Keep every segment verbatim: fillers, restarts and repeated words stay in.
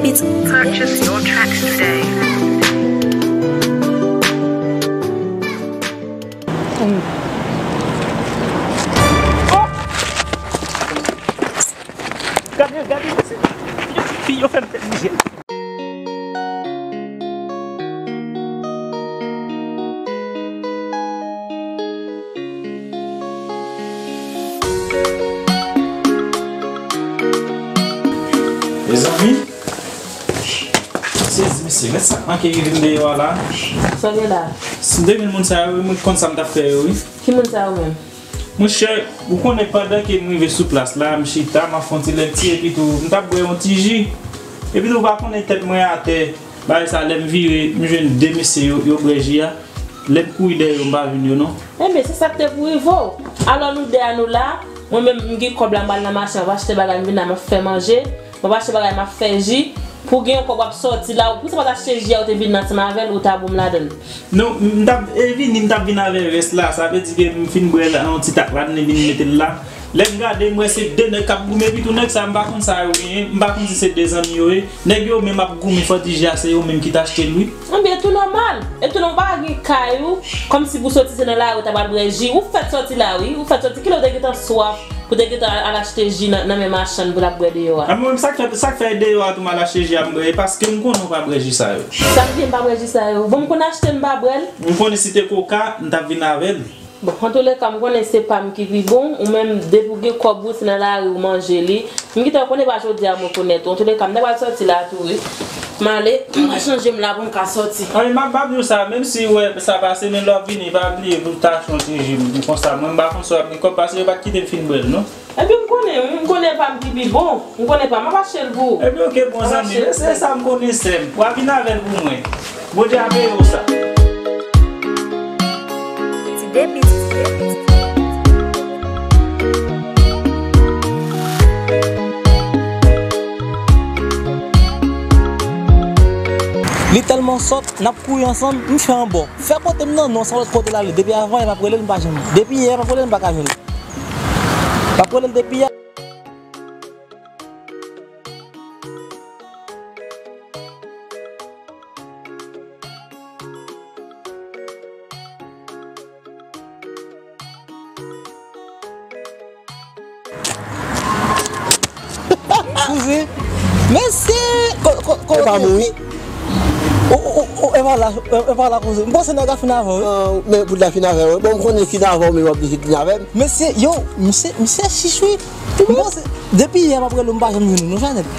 Purchase your tracks today. Gade, gade, se fi yo fè m tèt mizè. Mezanmi, sezi mesye, men sa k manke rive m deyò a la. Sa gen la? Si m te jwenn moun sa yo, wi, mwen konn sa m t ap fè yo, wi. Ki moun sa yo menm? Monchè, ou konnen pandan ke m rive sou plas la, m chita, m ap fè yon ti lèkti, epi tou, m t ap bwè yon ti ji. Epi tou, ou pa konnen tèt mwen atè. Bagay sa, lè m vire, m jwenn de mesye yo, yo bwè ji a. Lè m kouri dèyè yo, m pa jwenn yo, non. Enben, se sa k te pou rive w. Alò, nou de a nou la, mwen menm, m gen kòb la, m al nan mache, m ap achte bagay, m vin la, m ap fè manje, m ap achte bagay, m ap fè ji. Pou gen yon kòb w ap sòti la, ou, pou sa pa t achte ji a, ou te vin ansanm avè l, ou ta bon m ladan l. Non, m t ap, e vini, m t ap vin avè rès la. Sa vle di ke m fin bwè la, yon ti tak ladan l, e vin mete l la. Lè m gade, m wè se de nèg k ap goumen, epi tou nèg sa, m pa konn sa yo genyen, m pa konn si se de zanmi yo ye. Nèg yo menm ap goumen, fò di ja se yo menm ki t achte l, wi. Enben, tou nòmal. E tou nòmal, ou pa gen kay ou, kòmsi pou sòti se nan lari ou ta pral bwè ji. Ou fèk sòti la, wi. Ou fèk sòti, kilè ou te gentan swaf pou te gentan al achte ji nan, nan men machann pou l ap bwè deyò a? A, mwen, sa k fè, sa k fè deyò a tou m al achte ji a m bwè, e paske m konnen w pa bwè ji sa yo. Sa k di m pa bwè ji sa yo? Bon, m konn achte, m pa bwè l. M konnen si te koka, m t ap vin avè l. Bon, antouleka, m konnen se pa m ki pi bon, ou menm, depi w gen kòb ou, se nan lari ou manje li. M gentan konnen pa jodi a mwen konèt ou. Antouleka, m ta pral sòti la tou, wi. M ale, m pral chanje m la pou m ka sòti. Anben, m ap, m ap di w sa, menm si w wè sa pase, men lè w ap vini, pa bliye pou w ta achte yon ti ji, m di konsa. Mwen, m pa konn si w ap gen kòb, paske yo pa t kite m fin bwè l, non. Epi m konnen, m konnen pa m ki pi bon. M konnen pa m, m ap achte l pou ou. Epi oke, bon zanmi, se sa m konnen, sè m. W a vin avè l pou mwen. Bondye a peye w sa. Ti depi. Li tèlman sòt, n ap kouri ansanm, m fè anbò. Fè kote m nan, non, se yon lòt kote l ale. Depi avan yè m ap rele l, m pa jwenn li. Depi yè m ap rele l, m pa ka jwenn li. M ap rele l depi yè. Kouzen, mesye, ko-, ko-, ko-, e pa mouri. O, o, o, o, e pa la, e, e pa la, kouzen. M panse nèg la fin avè w, wi. Ah, men poud la fin avè w, wi. Bon, m konnen fin avè w, men w oblije fin avè m. Mesye, yo, misye, misye chich, wi. M panse, depi yè m ap rele w, m pa janm jwenn ou, non, Chanèl.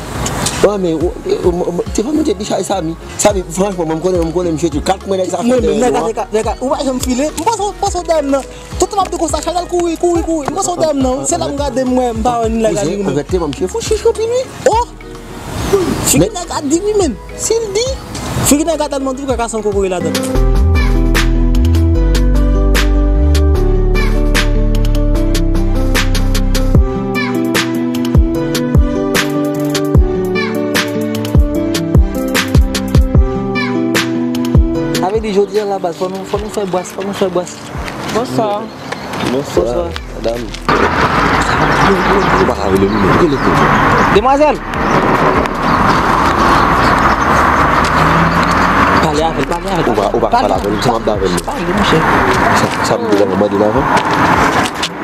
Wi, men, o, o, o, o, te pa mwen te di chay Sami. Sami, franchman, mwen, m konnen, m konnen misye tou. Kat mwen nèg sa fè dèyè nou an. Nèg la, nèg la, ou pa janm file. M panse, m panse w dèyè m nan. Tout tan m ap di konsa, Chanèl kouri, kouri, kouri. M panse w dèyè m nan. Se la m gade m wè, m pa wè ni la gade ou menm. Kouzen, anvèteman, misye fou chich anpil, wi. Oh! Figi nèg la di wi, menn. Si l di, figi nèg la tèlman di, ou ka kase yon kokoye ladan l. Sa vle di jodi a la baz, fò nou, fò nou fè bwas, fò nou fè bwas. Bonswa. Bonswa. Bonswa, madam. Ou pa ka rele m, rele pou mwen. Demwazèl! Pale avè l, pale avè l. Ou pa, ou pa ka pale avè l, sa m ap di avè l. Pale, monchè. Sa, sa m te mande l avan.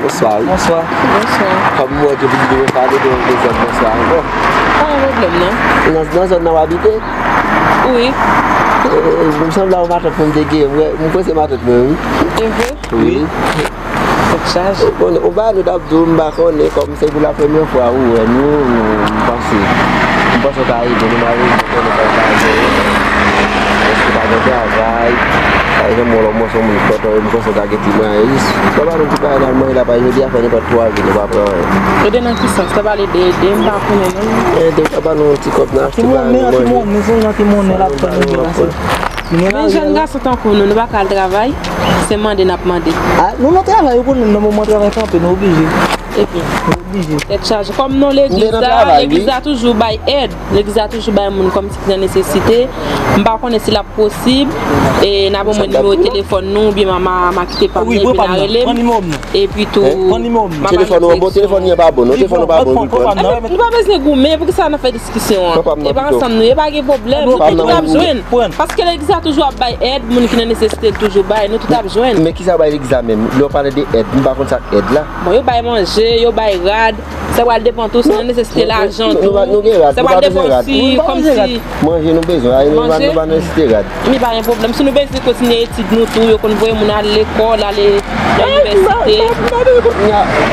Bonswa, wi. Bonswa. Bonswa. Kòm mwen te vin di mwen pa de, de, de zòn nan sa ankò. Pa gen pwoblèm, non. Nan, nan zòn nan w abite? Wi. E, e, m sanble a yon matant mwen m te gen. Mwen, mwen kwè se matant mwen, wi. E vre? Wi. Tèt chaje. Ou konnen, ou ba nou t ap di w, m pa konnen, kòm se pou la premyè fwa ou wè nou, nou, m panse, m panse w ka ede nou, malere m konnen sa w ka fè. Èske pa gen travay? Pa egzanp, mwen lòm mwen se yon moun fòt, m panse w ka gen ti mwayen, jis, w pa ba nou ti bagay nan manje la, pa jodi a fè nenpòt twa jou, nou pa pran anyen. Ede nan ki sans? Sa pale de ede, m pa konnen non. Ede, w ka ba nou yon ti kòb, n a achte bagay, nou manje. Ti monnen, ti monnen, se yon ti monnen l ap tann nou deplase. Men jèn gason tankou nou, nou pa ka al travay, se mande n ap mande. A, nou nan travay, ou konnen nan moman travay kanpe, nou oblije. Epi, tèt chaje. Kòm non legliz la, legliz la toujou bay èd. Legliz la toujou bay moun kòmsi ki nan nesesite. M pa konnen si l ap posib. E n a ban mwen nimewo telefòn nou, oubyen m a, m a, m a kite pa m nan, epi n a rele m. Epi tou, m a ba nou direksyon. Telefòn ou an bon, telefòn li an pa bon, non, telefòn ou pa bon, ou konprann. Li pa bezwen goumen, poukisa n ap fè diskisyon an? E pa ansanm nou ye, pa gen pwoblèm, nou tout ap jwenn. Paske legliz la toujou ap bay èd, moun ki nan nesesite l toujou bay, nou tout ap jwenn. Men kisa bay legliz la menm? Lè w pale de èd, m pa konn sa k èd la. Bon, yo bay manje, yo bay rad. Sa pral depann tou si nou nesesite lajan tou. Sa pral depann si, kòmsi. Manje nou bezwen, nou pa nesesite rad. Men pa gen pwoblèm. Si nou bezwen kontinye etid nou tou, yo konn voye moun ale lekòl, ale nan inivèsite.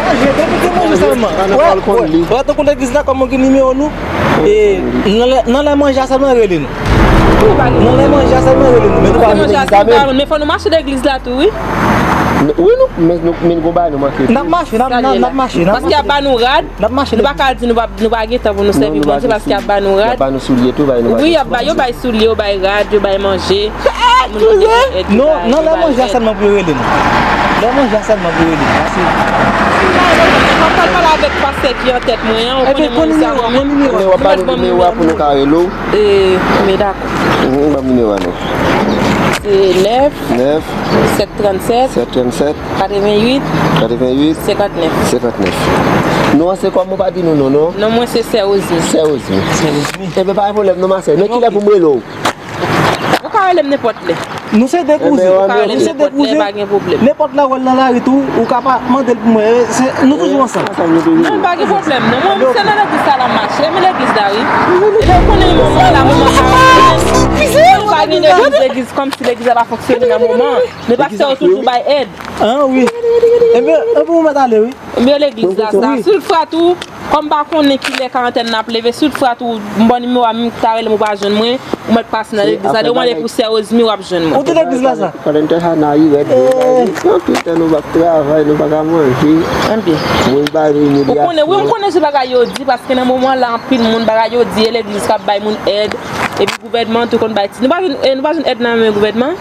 Manje, depi gen manje sèlman. Wè, tankou legliz la, kòm ou gen nimewo nou, e, nan lè, nan lè manje a sèlman rele nou. Nan lè manje a sèlman rele nou, men nou pa rele legliz la menm. Men fò nou mache legliz la tou, wi. Wi, nou, men nou, men nou gon bagay nou manke. N ap mache, n ap, n ap, n ap mache, n ap mache. Paske y ap ba nou rad, nou pa ka di nou pa, nou pa gen tan pou nou sèvi Bondye paske y ap ba nou rad. Y ap ba nou soulye tou, bay nou. Wi, y ap ba, yo bay soulye, yo bay rad, yo bay manje. Moun ki gen èd yo ba yo. Non, nan lè manje a sèlman pou yo rele nou. Lè manje a sèlman pou yo rele nou. Paske m pral pale avèk pastè ki an tèt mwen an, ou konnen moun sa mwen menm. Nimewo a pou nou ka rele w. E, men dakò. Ban m nimewo a non. Se nèf. Nèf. Sèt trannsèt. Sèt trannsèt. Katreventuit. Katreventuit. Senkantnèf. Senkantnèf. Non an se kòman, ou pa di nou non, non? Non, mwen se Sè Ozmi. Sè Ozmi. Sè Ozmi. Enben, pa gen pwoblèm non, ma sè. Men kilè pou m rele w? Ou ka rele m nenpòt lè. Nou se de kouzen. Ou ka rele m nenpòt lè, pa gen pwoblèm. Nenpòt lè w wè l nan lari tou, ou ka pa mande l pou mwen. Se, nou toujou ansanm. Non, pa gen pwoblèm non. Mwen, se nan legliz sa la m mache. Men legliz la, wi. Epi ou konnen moman la, moman sa, pa gen legliz, legliz, kòmsi legliz la pa fonksyone nan moman. Men pastè yo toujou bay èd. An, wi. Ebyen, ebyen, ou mèt ale, wi. Ebyen, legliz la, sa. Si toutfwa tou, kòm m pa konnen kilè karantèn nan ap leve, si toutfwa tou, m ba w nimewo a, menm ki ta rele m, ou pa jwenn mwen, ou mèt pase nan legliz la. Depi w mande pou Sè Ozmi, w ap jwenn mwen. Ou di legliz la, sa? Pandan tan sa, nan ri rèd, anpil tan nou p ap travay, nou pa ka manje. Anpil. Moun ba nou imilyasyon. Ou konnen, wi, m konnen se bagay yo di, paske nan moman la, anpil moun bagay yo di, e legliz k ap bay moun èd, epi gouvènman tou konn bay ti. Nou pa jwenn, e, nou pa jwenn èd nan men gouvènman?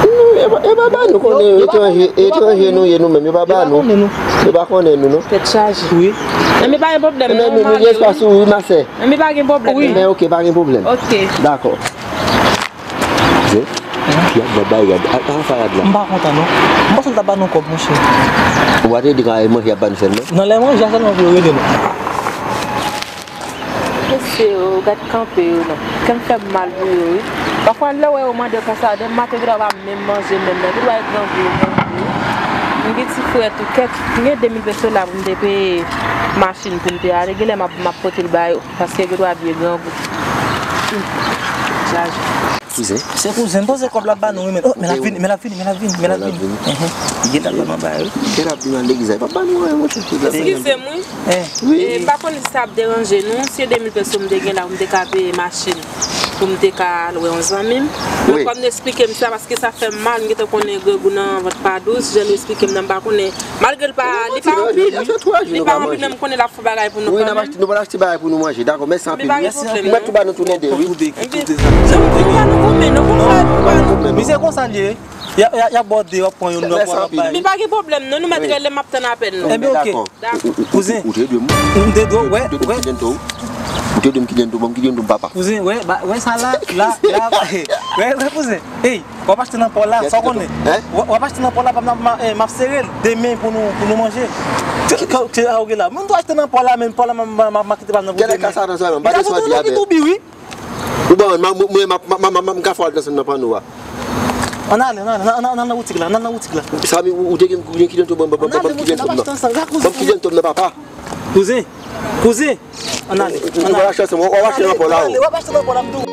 Non, yo pa, yo pa ba nou, konnen etranje, etranje nou ye nou menm, yo pa ba nou. Yo pa konnen nou. Yo pa konnen nou, non. Tèt chaje. Wi. Enben, pa gen pwoblèm, non, nou gen espas ou, wi, ma sè. Enben, pa gen pwoblèm, non. Enben, ok, pa gen pwoblèm. Ok. Dakò. Kouzen, y ap ba bay rad. A, a, sa rad la. M pa kontan, non. M panse l t ap ba nou kòb, monchè. Ou pa te di kan manje y ap ba nou sèlman? Nan lè manje a sèlman pou yo rele nou. Mesye yo, gad kanpe yo non. Kè m fè m mal pou yo, wi. Pafwa, lè w wè yo mande konsa, demen maten, yo gendwa pa menm manje menm non. Yo gendwa grangou, yo grangou. M gen ti frè tou, kèt, m gen de mil peso la pou m te peye machin pou m te ale. Genlè m ap, m ap pote l ba yo, paske yo gendwa byen grangou. Chaje. Kouzen. Se kouzen, m panse kòb la ba nou, wi, men. Oh, men l ap vini, men l ap vini, men l ap vini, men l ap vini. Enhen. Li gentan kòman ba yo. Kè l ap vin nan legliz la, li p ap ba nou anyen, monchè. Eskize m, wi. Eh. Wi. E, m pa konnen si sa ap deranje nou. Si se de mil peso m te gen la, m te ka peye machin pou m te ka al wè yon zanmi m. Men kòm nou eksplike m sa, paske sa fè m mal, m gentan konnen grangou nan vant pa dous, jan nou eksplike m nan, m pa konnen. Malgre l pa, li pa anpil, li pa anpil, men m konnen l ap fè bagay pou nou kanmenm. Wi, n ap achte, nou pral achte bagay pou nou manje. Dakò, mèsi anpil. Men pa gen pwoblèm. Ou mèt tou ba nou tou le de, wi. Enben, nou pa nou goumen, non, pou nou pa nou goumen. Men se konsa l ye. Y a, y a, y a bòde, y a pran youn nan pran lòt bay. Men pa gen pwoblèm, non, nou mèt rele, m ap tann apèl nou. Enben, ok. Dakò. Kouzen. Ou te dwe m. M te dwe, wè, wè. Ou te dwe m kite n tou, ban m kite n tou, papa. Kouzen, wè, ba, wè sa la, la, la, wè, wè, kouzen. Ey, w ap achte nan pò la, sa w konnen. Hein? W ap, w ap achte nan pò la, pa m, m, eh, m ap sere l demen pou nou, pou nou manje. Ke, ke, ke, a, ok la. Mwen tou achte nan pò la, men pò la, m, m, m, m kite pa nan pou demen. Kèlè ka sa nan zòrèy mwen, m pa gen sòdi a bèl. Ou ban mwen, mwen, m, m, m, m, m ka fè w al danse nan panno a. Ann ale, ann ale, ann, ann, ann nan boutik la, ann nan boutik la. Samy, ou, ou te gen, ou gen kite n tou, ban, ban, ban, ban m kite n tou nan. Ban m kite n tou nan, papa. Kouzen, kouzen, ann ale, ann ale. Ou pral achte ansanm, w ap achte nan pò la, o. W ap achte nan pò la, m tou.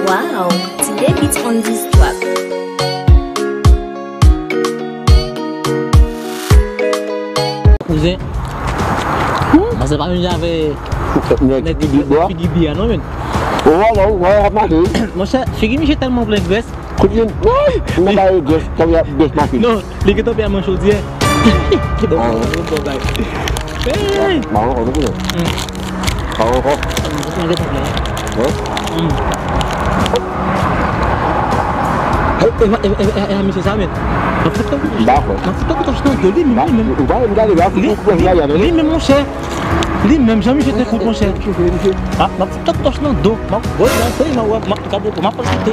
Wow, Tide Beats on this track. Kouzen. Mwen se pa menm jan avè nèg figi bwa. Figi bwa non, men. O, wè, wè, wè, ap mache, wi. Monchè, figi misye tèlman plen grès. Kote, woy, mwen ba yo grès, tankou y ap grès mache. Non, li gentan pè a manch chodyè. Bon, bon, bon, bay. Hey! Maron, konnen ki non? Hmm. Maron, kon? Hmm, se yon retard la. Wi. Hmm. E, e, e, e, e, e, misye sa, men. M ap fout tòch nan do li, men, men. Ou pa wè m gade la, li, li, li menm, monchè. Li menm, jan misye te kout, monchè. M ap, m ap fout tòch nan do. M ap, bon, nan fèy, nan wè, m ap, gade, m ap pase te.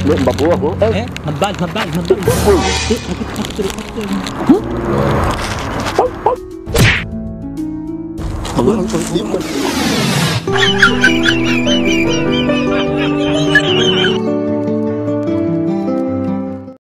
Men, m ap wè, bon. Hein? M ap bal, m ap bal, m ap bal. Bon. E, antre, antre, antre, antre.